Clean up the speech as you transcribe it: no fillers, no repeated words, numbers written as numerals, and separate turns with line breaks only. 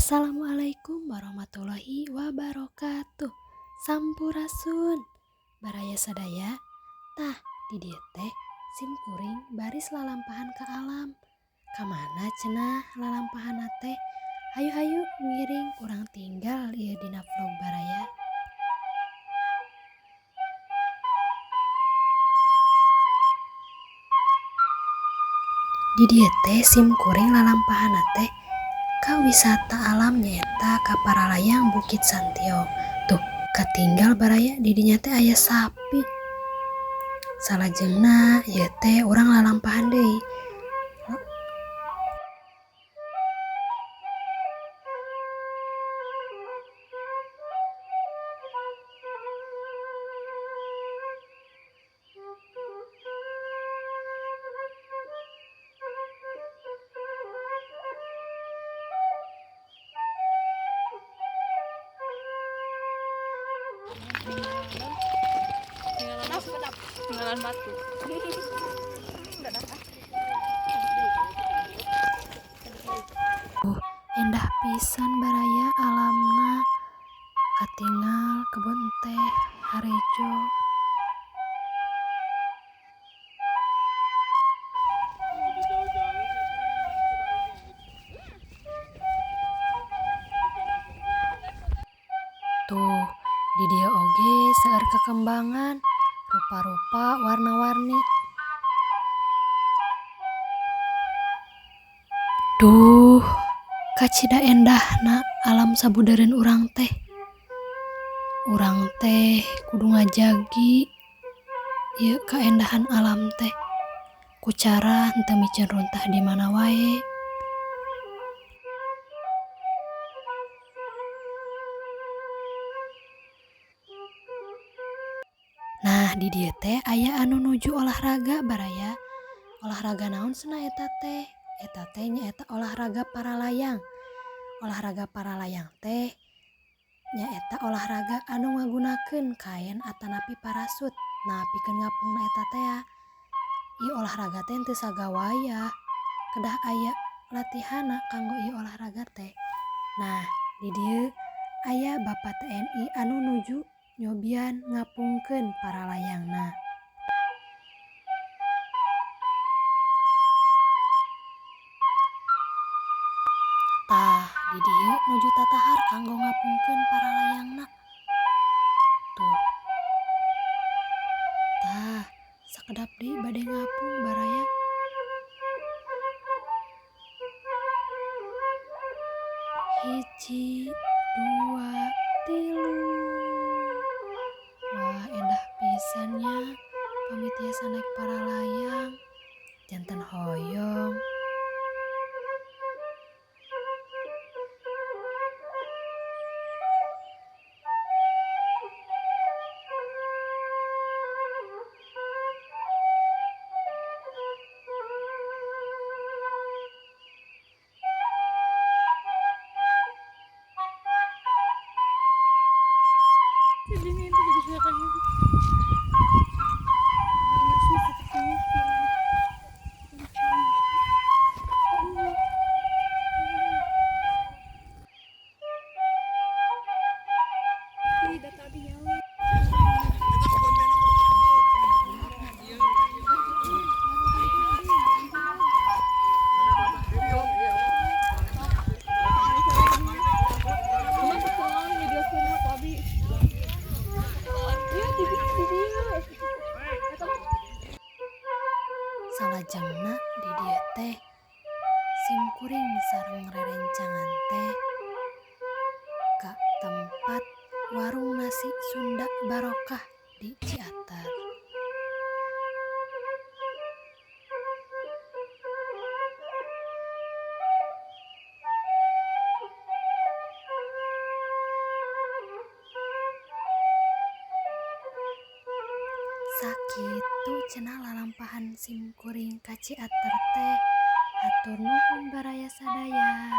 Assalamualaikum warahmatullahi wabarakatuh. Sampurasun. Baraya sadaya. Tah di dieu teh sim kuring baris lalampahan ka alam. Kamana cenah lalampahanna teh? Hayu-hayu ngiring urang tinggal ieu dina vlog baraya. Di dieu teh sim kuring lalampahanna teh ka wisata alam nyaeta ka Paralayang Bukit Santiong. Tuh katinggal baraya di dinya teh aya sapi. Salajengna ieu teh urang lalampahan deui.
Tinggalan batu.
Endah pisan baraya alamna. Katingal kebun teh harejo. Tuh di dieu oge seueur kekembangan rupa-rupa warna-warni. Duh, kacida endahna alam sabudeureun urang teh. Urang teh kudu ngajagi ieu kaendahan alam teh. Ku cara henteu miceun runtah di mana wae. Nah, di dieu teh aya anu nuju olahraga baraya. Olahraga naon cenah eta teh? Eta teh nyaeta olahraga paralayang. Olahraga paralayang teh nyaeta olahraga anu ngagunakeun kaen atanapi parasut. Nah, pikeun ngapungna eta teh ieu olahraga teh teu sagawayah. Kedah aya latihanna kanggo ieu olahraga teh. Nah, di dieu aya Bapak TNI anu nuju nyobian ngapungkeun paralayangna. Tah, di dieu nuju tatahar kanggo ngapungkeun paralayangna. Tuh. Tah, sakedap deui bade ngapung baraya. Hiji, dua, tilu. Wah, endah pisan nya. Pamit tiasa naik paralayang. Janten hoyong. Salajengna di dieu teh sim kuring sareng rerencangan teh ka tempat warung nasi Sunda Barokah di Ciater. Sakitu cenah lalampahan sim kuring ka Ciater teh. Hatur nuhun baraya sadaya.